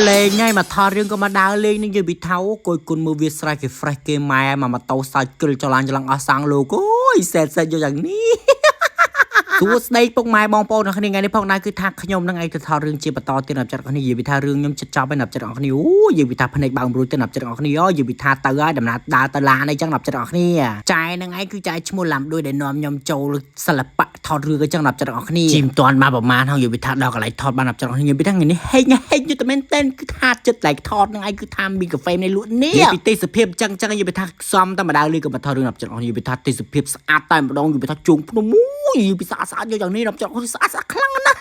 លេងហើយមកថតរឿងក៏មកដើរលេងនឹងយើងពីថៅគយគុណមើលវាស្រែកគេ fresh គេម៉ែមកម៉ូតូសើចគ្រិលចលាញ់ចលងអស់សាំងលោកអូយសែតសែតយកយ៉ាងនេះ សួស្តីពុកម៉ែបងប្អូនអ្នកគ្នាថ្ងៃនេះផងដែរគឺថាខ្ញុំនឹងឯងទៅថតរឿងជាបន្តទៀតណាប់ចិត្តអ្នកគ្នានិយាយពីថារឿងខ្ញុំចិត្តចប់ហើយណាប់ចិត្តអ្នកគ្នាអូនិយាយពីថាភ្នែកបើករួចទៅណាប់ចិត្តអ្នកគ្នាអូនិយាយពីថាទៅហើយដំណើរដើរទៅឡានអីចឹងណាប់ចិត្តអ្នកគ្នាចែនឹងឯងគឺចែឈ្មោះឡាំដូចដែលនាំខ្ញុំចូលសិល្បៈថតរឿងអីចឹងណាប់ចិត្តអ្នកគ្នាជីមតាន់មកប្រហែលហងនិយាយពីថាដល់កន្លែងថតបានណាប់ចិត្តអ្នកគ្នានិយាយពីថាថ្ងៃនេះហេងហេងយូរតែមែនតើគឺថាចិត្តឡែកថតនឹងឯងគឺថាមានកាហ្វេនៃលក់នេះនិយាយពីទេសភាពចឹងចឹងនិយាយពីថាសំតែម្ដងលឺក៏មកថតរឿងណាប់ចិត្តអ្នកគ្នានិយាយពីថាទេសភាពស្អាតតែម្ដងនិយាយពីថាជួងភ្នំអូយពីស្អាតស្អាតយកយ៉ាងនេះណាប់ចិត្តស្អាតស្អាតខ្លាំងណាស់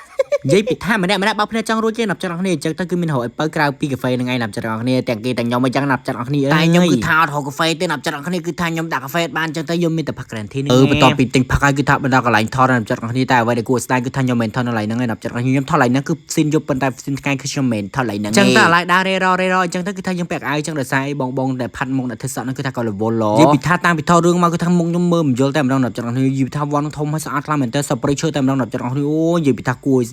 និយាយពីថាម្នាក់ម្នាក់បើភ្នែកចង់រួចទេណាប់ចិត្តអស់គ្នាអញ្ចឹងទៅគឺមានរកឲ្យបើក្រៅពីកាហ្វេហ្នឹងឯងណាប់ចិត្តអស់គ្នាទាំងគេទាំងខ្ញុំអញ្ចឹងណាប់ចិត្តអស់គ្នាតែខ្ញុំគឺថាអត់រកកាហ្វេទេណាប់ចិត្តអស់គ្នាគឺថាខ្ញុំដាក់កាហ្វេបានអញ្ចឹងទៅខ្ញុំមានតែផឹកក្រានធីនេះអឺបន្ទាប់ពីទិញផឹកហើយគឺថាបណ្ដោះកន្លែងថតណាប់ចិត្តអស់គ្នាតែអ្វីដែលគួរស្ដាយគឺថាខ្ញុំមិនថតនៅកន្លែងហ្នឹងឯងណាប់ចិត្តអស់គ្នាខ្ញុំថតកន្លែងហ្នឹងគឺស៊ីនយប់ប៉ុន្តែស៊ីនថ្ងៃគឺខ្ញុំមិនថតកន្លែងហ្នឹងអញ្ចឹងតែឥឡូវដើររេររេរអញ្ចឹងទៅគឺថាយើងពាក់អាវអញ្ចឹងដោយសារអីបងបងដែលផាត់មុខអ្នកធ្វើសក់ហ្នឹងគឺថាក៏រវល់ឡនិយាយពីថាតាំងពីថតរឿងមកគឺថាមុខខ្ញុំមើលមិនយល់តែម្ដងណាប់ចិត្តអស់គ្នានិយាយពីថាវ៉ាន់ធំហើយស្អាតខ្លាំងមែនតើសប្រិយឈើតែម្ដងណាប់ចិត្តអស់គ្នាអូនិយាយពីថាគួរ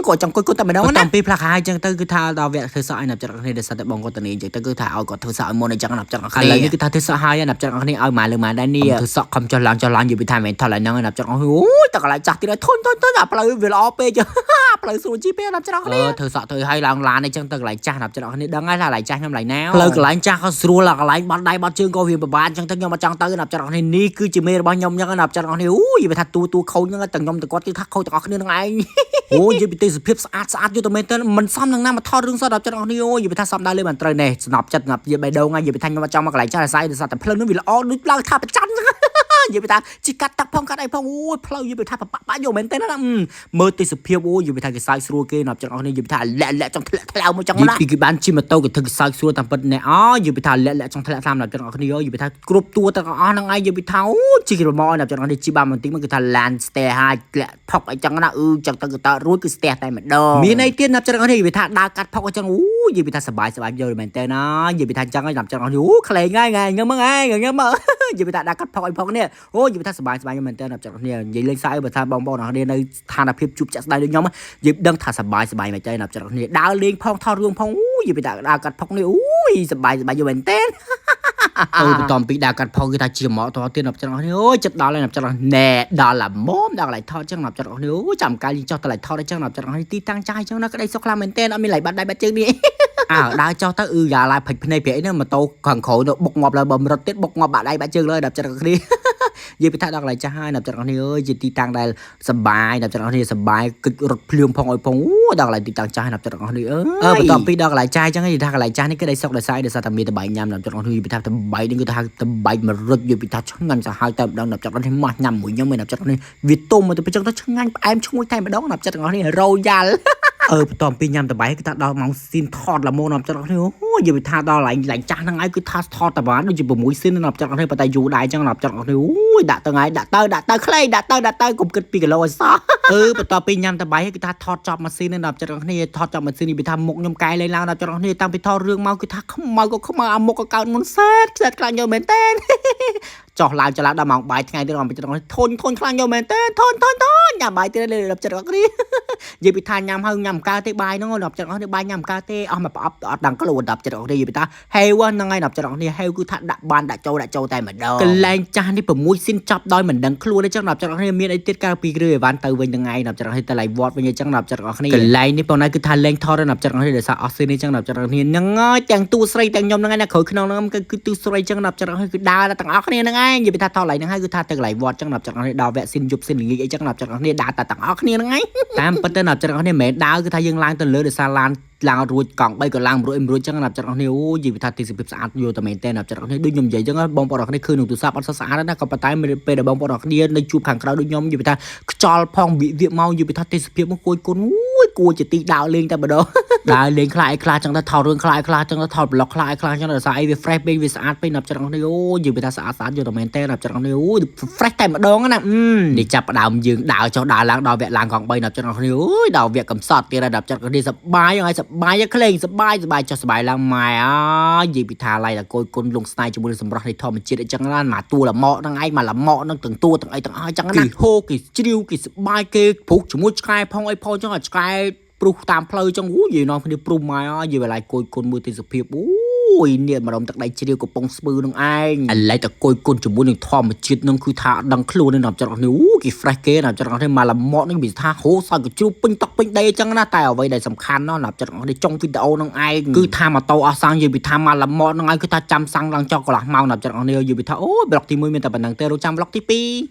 គាត់ចង់គុយគាត់តែម្ដងណាតាមពីផ្លាក់ហើយអញ្ចឹងទៅគឺថាដល់វគ្គធ្វើសក់ឲ្យណាប់ចិត្តគ្នាដោយសារតែបងគាត់តនីអញ្ចឹងទៅគឺថាឲ្យគាត់ធ្វើសក់ឲ្យមុនអញ្ចឹងណាប់ចិត្តគ្នាឥឡូវនេះគឺថាធ្វើសក់ហើយណាប់ចិត្តគ្នាឲ្យម៉ែលើម៉ែដែរនេះធ្វើសក់ខំចុះឡើងចុះឡើងនិយាយពីថាមិនថតឡើយហ្នឹងណាប់ចិត្តអូយតកន្លែងចាស់ទៀតឲ្យធន់ធន់ធន់អាផ្លូវវាល្អពេកផ្លូវស្រួលជីពេកណាប់ចិត្តគ្នាធ្វើសក់ធ្វើឲ្យឡើងឡានអញ្ចឹងទៅកន្លែងចាស់ណាប់ចិត្តគ្នាដឹងហើយថាកន្លែងចាស់ខ្ញុំកន្លែងណាផ្លូវកន្លែងចាស់ក៏ស្រួលកន្លែងបាត់ដៃបាត់ជើងក៏វាពិបាកអញ្ចឹងទៅខ្ញុំអត់ចង់ទៅណាប់ចិត្តគ្នានេះគឺជាមេរបស់ខ្ញុំអញ្ចឹងណាប់ចិត្តគ្នាអូយនិយាយថាទូទូខូចហ្នឹងទាំងខ្ញុំទាំងគាត់គឺថាខូចទាំងអស់គ្នាហ្នឹងឯង អូនិយាយពីទេសភាពស្អាតស្អាតយល់ទៅមែនតើមិនសមនឹងណាមកថតរឿងសតដល់ចិត្តអស់នេះអូនិយាយពីថាសមដើរលេងបានត្រូវណែស្នប់ចិត្តស្នប់ជាបេះដូងហើយនិយាយពីថាខ្ញុំអត់ចង់មកកន្លែងចាស់អាស្រ័យដោយសារតែផ្លូវនោះវាល្អដូចឡើងថាប្រច័នហ្នឹងនិយាយពីថាជីកាត់ទឹកផងកាត់អីផងអូយផ្លូវនិយាយពីថាបបាក់យកមែនតើណាមើលទេសភាពអូនិយាយពីថាគេសើចស្រួលគេណាប់ចិត្តអស់នេះនិយាយពីថាលាក់លាក់ចង់ធ្លាក់ធ្លាវមកចង់ណាពីគេបានជិះម៉ូតូគេធ្វើគេសើចស្រួលតាមពិតណែអូនិយាយពីថាលាក់លាក់ចង់ធ្លាក់តាមណាប់ចិត្តអស់គ្នានិយាយពីថាគ្រប់តួទាំងអស់ហ្នឹងឯងនិយាយពីថាអូជិះរមណាប់ចិត្តអស់នេះជិះបានបន្តិចមកគឺថាឡានស្ទះហើយធ្លាក់ផុកអីចឹងណាអឺចឹងទៅគឺតើរួចគឺស្ទះតែម្ដងមានអីទៀតណាប់ចិត្តអស់នេះនិយាយពីថាដើរកាត់ផុកអីចឹងអូនិយាយពីថាសបាយសបាយយកមែនតើណានិយាយពីថាចឹងហើយណាប់ចិត្តអស់នេះអូក្លែងហើយងឹមហ្នឹងឯងងឹមមកនិយាយពីថាដើរកាត់ផុកអីផុកនេះអូនិយាយពីថាសបាយសបាយមែនតើណាប់ចិត្តអស់នេះនិយាយលេងសើចបើថាបងប្អូនអស់គ្នានៅស្ថានភាពជួបចាក់ស្ដាយដូចខ្ញុំនិយាយដឹងថាសបាយសបាយមែនតើណាប់ចិត្តអស់គ្នាដើរលេងផងថតរឿងផងអូនិយាយពីថាដើរកាត់ផុកនេះអូយសបាយសបាយយកមែនតើ អឺបន្តពីដើរកាត់ផងគឺថាជាមកតទៀតណាប់ចិត្តអស់គ្នាអូយចិត្តដល់ហើយណាប់ចិត្តអស់ណែដល់ឡាមុំដល់កន្លែងថតចឹងណាប់ចិត្តអស់គ្នាអូយចាំកាលយើងចុះទៅកន្លែងថតអីចឹងណាប់ចិត្តអស់គ្នាទីតាំងចាស់ចឹងណាក្តីសុខខ្លាំងមែនទែនអត់មានឡៃបាត់ដៃបាត់ជើងនេះអើដើរចុះទៅអឺយ៉ាឡាយភិចភ្នែកពីអីហ្នឹងម៉ូតូខាងក្រោយទៅបុកងាប់ឡើយបើមរត់ទៀតបុកងាប់បាក់ដៃបាក់ជើងលើណាប់ចិត្តអស់គ្នានិយាយពីថាដល់កន្លែងចាស់ហើយណាប់ចិត្តអស់គ្នាអើយជាទីតាំងដែលសបាយណាប់ចិត្តអស់គ្នាសបាយគិតរត់ភ្លៀងផងអុយផងអូដល់កន្លែងទីតាំងចាស់ណាប់ចិត្តអស់គ្នាអើយបន្ទាប់ពីដល់កន្លែងចាស់ចឹងនិយាយថាកន្លែងចាស់នេះគឺដីសុកដោយសារដោយសារតែមានតបែកញ៉ាំណាប់ចិត្តអស់គ្នានិយាយពីថាតបែកនេះគឺថាតបែកមរុចនិយាយពីថាឆ្ងាញ់សាហាវតែម្ដងណាប់ចិត្តអស់គ្នាម៉ាស់ញ៉ាំមួយខ្ញុំឯណាប់ចិត្តអស់គ្នាវាទុំមកទៅពេលចឹងទៅឆ្ងាញ់ផ្អែមឈ្ងុយតែម្ដងណាប់ចិត្តអស់គ្នារ៉ូយ៉ាល់ អឺបន្ទាប់ពីញ៉ាំតបែកគឺថាដល់ម៉ោងស៊ីនថតល្មមណាប់ចិត្តអស់គ្នាអូយនិយាយពីថាដល់ឡើងឡើងចាស់ហ្នឹងឯងគឺថាថតតបានដូចជា6ស៊ីនណាប់ចិត្តអស់គ្នាប៉ុន្តែយូរដែរចឹងណាប់ចិត្តអស់គ្នាអូយដាក់ទៅថ្ងៃដាក់ទៅដាក់ទៅខ្លីដាក់ទៅដាក់ទៅកុំគិត2គីឡូឲ្យសោះអឺបន្ទាប់ពីញ៉ាំតបែកគឺថាថតចប់ម៉ាស៊ីនណាប់ចិត្តអស់គ្នាថតចប់ម៉ាស៊ីននេះពីថាមុខខ្ញុំកែលេងឡើងណាប់ចិត្តអស់គ្នាតាំងពីថតរឿងមកគឺថាខ្មៅក៏ខ្មៅអាមុខក៏កើតមុនសែតសែតខ្លាំងយកមែនតើ ចោះឡើងចឡើងដល់ម៉ោងបាយថ្ងៃទៀតដល់ចិត្តធុញធុញខ្លាំងយកមែនតើធុញធុញធុញញ៉ាំបាយទៀតលើដល់ចិត្តអស់គ្នា និយាយពីថាញ៉ាំហើយញ៉ាំកើទេបាយហ្នឹងដល់ចិត្តអស់នេះបាយញ៉ាំកើទេអស់មកប្រអប់អត់ដឹងខ្លួនដល់ចិត្តអស់នេះនិយាយពីថាហេវហ្នឹងហើយដល់ចិត្តអស់នេះហេវគឺថាដាក់បានដាក់ចូលដាក់ចូលតែម្ដងកន្លែងចាស់នេះ6ស៊ីនចប់ដោយមិនដឹងខ្លួនទេចឹងដល់ចិត្តអស់នេះមានអីទៀតកើតពីគ្រឿអីវ៉ាន់ទៅវិញថ្ងៃដល់ចិត្តអស់នេះទៅឡៃវត្តវិញអញ្ចឹងដល់ចិត្តអស់គ្នាកន្លែងនេះបងណៃគឺថាលេងថតដល់ចិត្តអស់នេះដោយសារអស់ស៊ីននេះចឹងដល់ចិត្តអស់នេះហ្នឹងហើយទាំងតួស្រីទាំងខ្ញុំហ្នឹងឯណាក្រោយខ្នងហ្នឹងគឺតួស្រីចឹងដល់ចិត្តអស់នេះគឺដើរទាំងអស់គ្នាហ្នឹងឯងនិយាយពីថាថតឡៃហ្នឹងហើយគឺថាទៅកន្លែងវត្តចឹងដល់ចិត្តអស់នេះដល់វគ្គស៊ីនយប់ស៊ីនល្ងាចអីចឹងដល់ចិត្តអស់នេះដើរតែទាំងអស់គ្នាហ្នឹងឯង តាមពិតទៅណាប់ចិត្តអស់នេះមិនមែនដើរគឺថាយើងឡើងទៅលើដោយសារឡានឡើងរួចកង់3ក៏ឡើងរួចរួចចឹងណាប់ចិត្តអស់នេះអូយនិយាយថាទេសភាពស្អាតយកតែមែនទេណាប់ចិត្តអស់នេះដូចខ្ញុំនិយាយចឹងបងប្អូនអស់គ្នាឃើញក្នុងទូរស័ព្ទអត់សូវស្អាតណាក៏ប៉ុន្តែពេលដែលបងប្អូនអស់គ្នានៅជួបខាងក្រៅដូចខ្ញុំនិយាយថាខ្យល់ផងវិវាមកនិយាយថាទេសភាពមកគួយគុណអូយគួរជាទីដើរលេងតែម្ដង ដើរលេងខ្លះអីខ្លះចឹងទៅថតរឿងខ្លះអីខ្លះចឹងទៅថតប្លុកខ្លះអីខ្លះចឹងទៅដោយសារអីវា fresh ពេកវាស្អាតពេកណាប់ចិត្តអស់នេះអូយនិយាយថាស្អាតស្អាតយកតែមែនទេណាប់ចិត្តអស់នេះអូយ fresh តែម្ដងណានេះចាប់ផ្ដើមយើងដើរចុះដើរឡើងដល់វគ្គឡើងកង់3ណាប់ចិត្តអស់នេះអូយដល់វគ្គកំសត់ទៀតណាប់ចិត្តអស់នេះសបាយហើយសបាយក្លែងសបាយសបាយចុះសបាយឡើងម៉ែអើយនិយាយពីថាឡៃដល់កូនគុណលងស្នេហ៍ជាមួយនឹងសម្រស់នៃធម្មជាតិអីចឹងណាមកតួលម៉កហ្នឹងឯងមកលម៉កហ្នឹងទាំងតួទាំងអីទាំងអស់ចឹងណាគេហូគេជ្រាវគេសបាយគេព្រុសជាមួយឆ្កែផងអីផងចឹងអាឆ្កែ ព្រុសតាមផ្លូវចឹងអូយនិយាយនាំគ្នាព្រុសម៉ែអើយនិយាយបន្លាយគយគុណមើលទេសភាពអូយនេះម្ដុំទឹកដីជ្រាវកំពុងស្ពឺនឹងឯងឥឡូវតែគយគុណជាមួយនឹងធម្មជាតិនឹងគឺថាអត់ដឹងខ្លួនទេណាប់ចិត្តអស់នេះអូគេ fresh គេណាប់ចិត្តអស់នេះមកល្មក់នឹងវាថាហូសើចកជ្រូកពេញតុកពេញដីអញ្ចឹងណាតែអ្វីដែលសំខាន់ណោះណាប់ចិត្តអស់នេះចុងវីដេអូនឹងឯងគឺថាម៉ូតូអស់សាំងនិយាយពីថាមកល្មក់នឹងឯងគឺថាចាំសាំងឡើងចោលកន្លះម៉ោងណាប់ចិត្តអស់នេះនិយាយពីថាអូយ vlog ទី1មានតែប៉ុណ្្នឹងទេរកចាំ vlog ទី2។